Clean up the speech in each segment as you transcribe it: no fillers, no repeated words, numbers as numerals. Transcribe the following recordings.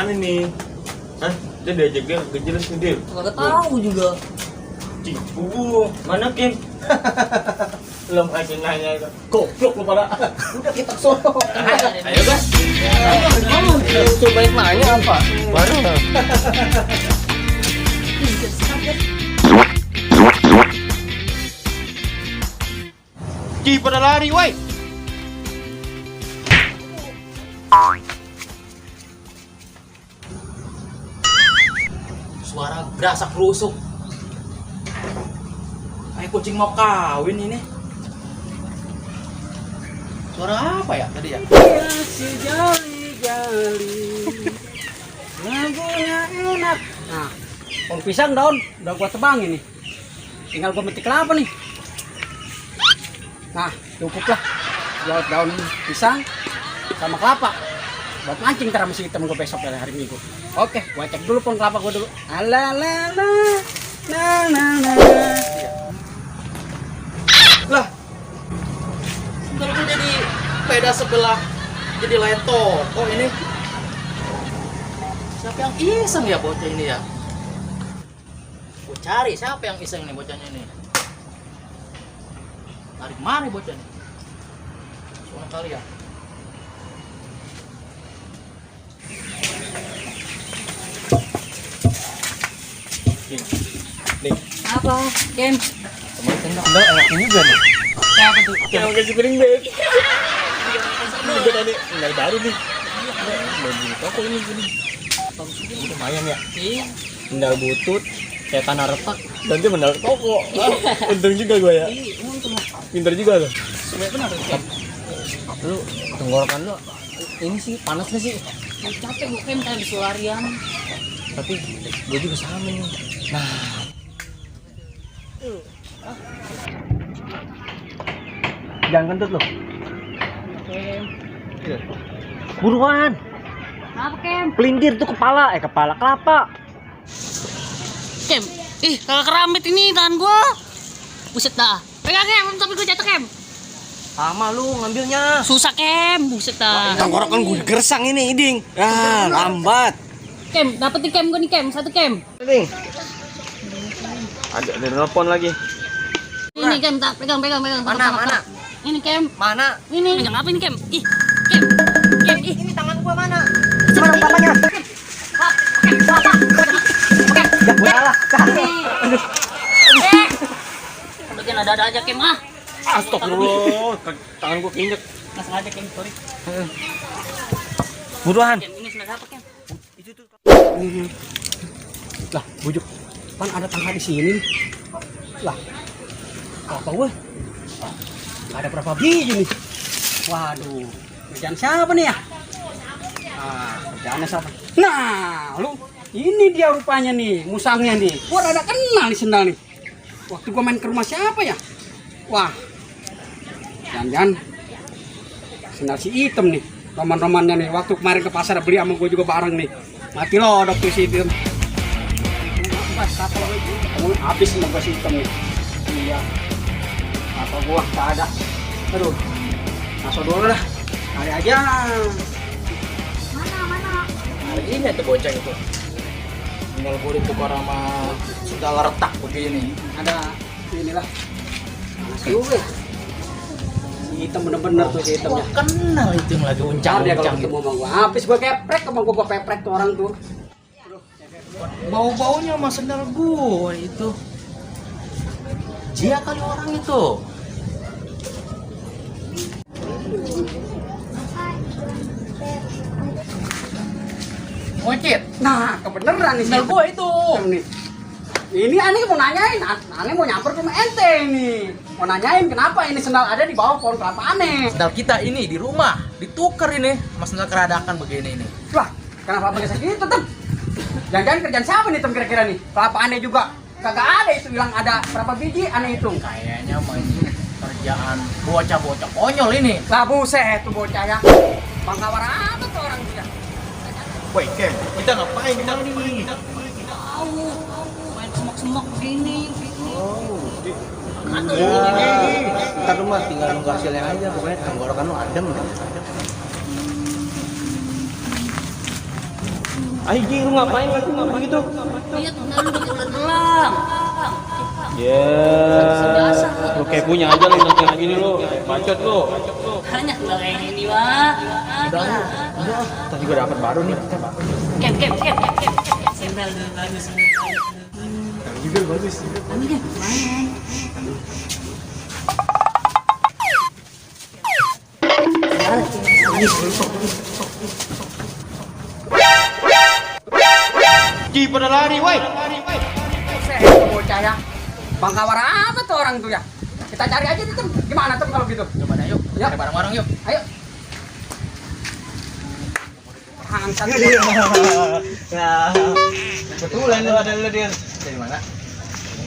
kemana nih? Hah? Dia diajak dia ke jelas nih dia. Gak tahu juga. Mana Kim? Belum aja nanya itu. Goblok lu pada. Udah kita sono. Ayo guys. Kamu suruh balik nanya apa? Baru. Ci pada lari, woi. Suara berasak rusuk. Kayak kucing mau kawin ini. Suara apa ya tadi ya? Ya si jali-jali lagunya enak. Nah, pohon pisang daun udah gua tebang ini. Tinggal gua metik kelapa nih. Nah, cukuplah buat daun pisang sama kelapa. Buat mancing ntar masih hitam gua besok dari hari Minggu. Oke, gua cek dulu pohon kelapa gua dulu. Alalala. Nah. Lah. Kalau gua jadi sepeda sebelah jadi leto. Oh ini. Siapa yang iseng ya bocah ini ya? Gua cari siapa yang iseng nih bocahnya ini. Tarik mari bocah nih. Soalnya kali ya. Nih, Apa? Ken? sendal enaknya juga nih. Siapa tuh? Yang kasih piring beb. Ini juga tadi sendal baru nih. Mau di toko ini gini. Ini lumayan ya. Iya. Sendal butut, kayak tanah retak, dan dia sendal toko. Untung juga gue ya. Iya, untung. Pinter juga lo. Sebenarnya benar tuh. Ken. Lu tenggorokan lu ini sih panas gak sih? Capek gue Ken tadi selarian. Tapi gue juga sama nih. Nah, jangan kentut lo. Ken. Buruan, Apa Ken? pelintir tuh kepala kelapa. Kem, kagak keramit ini tangan gua. Buset dah. Pegang Kem, tapi gua jatuh Kem. Lama lu ngambilnya. Susah Kem, buset dah. Tenggorokan gue gersang ini, Iding. Ah, lambat. Kem, dapetin Kem gua nih Kem, satu Kem. Iding. Ada telepon lagi. Ini Kem, tak pegang. Mana? Ini Kem. Mana? Ini. Pegang apa ini Kem? Kem. Ini tangan gua mana? Mana umpamanya? Ya udahlah, Bagian ada aja Kem ah. Astagfirullah, tangan gua keinjek. Nggak sengaja Kem, sorry. Buruan. Kem, ini sudah apa Kem? Lah, bujuk. Kan ada tangga di sini. Lah. Apa gue? Ada berapa biji nih? Waduh. Kerjaan siapa nih ya? Kerjaannya siapa? Nah, lu ini dia rupanya nih, musangnya nih. Gua rada kenal nih sendal nih. Waktu gua main ke rumah siapa ya? Wah. Jangan-jangan sendal si Item nih. Roman-romannya nih. Waktu kemarin ke pasar beli sama gua juga bareng nih. Mati lo dokter si Item. Kamu habis sama gua si Item nih. Iya. Apa gua tak ada. Aduh. Masuk dulu dah. Cari aja. Hari ini tuh bocah itu. Tinggal gue ditukar sama segala retak begini. Ada inilah. Panas juga. Si Item bener-bener tuh si Itemnya. Kenal itu yang lagi Cari dia kalau uncang-uncang ketemu gitu. sama gua. Habis gua keprek sama gua peprek tuh orang tuh. Bau-baunya sama sendal gue itu. Dia kali orang itu. Mocit. Nah, kebeneran nih Sendal gue itu. nih. Ini aneh mau nanyain, aneh mau nyamper ke rumah ente nih. Mau nanyain kenapa ini sendal ada di bawah pohon kelapa aneh. Sendal kita ini di rumah ditukar ini sama sendal keradakan begini ini. Wah, kenapa pakai segitu, Tem? Jangan-jangan kerjaan siapa nih, Tem, kira-kira nih? Kelapa aneh juga. Kagak ada itu bilang ada berapa biji aneh hitung. Kayaknya mah ini kerjaan bocah-bocah konyol ini. Lah buset tuh bocah ya. Bangkawar apa tuh orang dia? Woi, Kem, kita ngapain di dalam ini? Tahu, main semak-semak begini. Ntar lu mah tinggal nunggu hasilnya aja, pokoknya tenggorokan lu adem. Ayo Ji, lu ngapain lagi begitu? Iya tuh, lu udah ular elang. Lu kayak punya aja lu kayak gini lu. Bacot lu. Hanya nggak kayak gini mah. Udah. Tadi gua dapat baru nih. Kem. Sembel bagus. Juga bagus. Ini kan main. Ji pada lari, woi. Bocah ya. Bang Kawar apa tuh orang tuh ya? Kita cari aja tuh, Tem. Gimana tuh kalau gitu? Coba dah yuk. Ya. Cari bareng-bareng yuk. Ayo. Hangsat. Nah, betulan lu ada lu dia. Dari mana?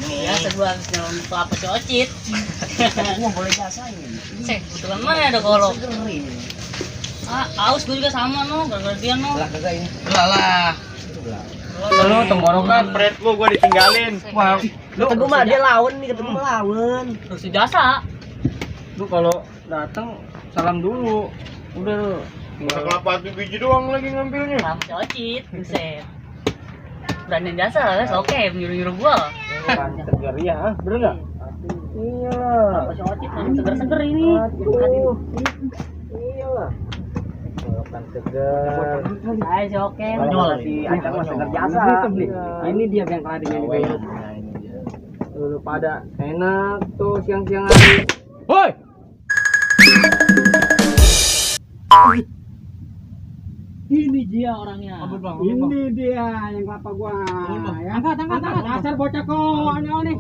Ini ya sebuah dalam kelapa cocit. Gua boleh jasain. Cek, kebetulan mana ada kolok. Aus gue juga sama no, gara-gara dia no. Lah kagak ini. Lah. Lu tenggorokan pret gua ditinggalin. Wah, Lu ketemu mah dia lawan nih, ketemu mah lawan. Terus jasa. lu kalau datang salam dulu. Udah lu. Kelapa biji doang lagi ngambilnya. Kelapa cocit, buset. Berani jasa lah, oke, nyuruh-nyuruh gua. Kan segar ya, bener enggak? Iya. Kelapa cocit, seger-seger ini. Iyalah. Kan segar. Ayo, oke. Si Acang masih kerjasa. Ini dia yang keladinya nih. Lu pada enak tuh siang-siang hari. Woi. Ini dia orangnya. Ini dia yang kelapa gua. Ya. Angkat. Dasar bocah konyol nih.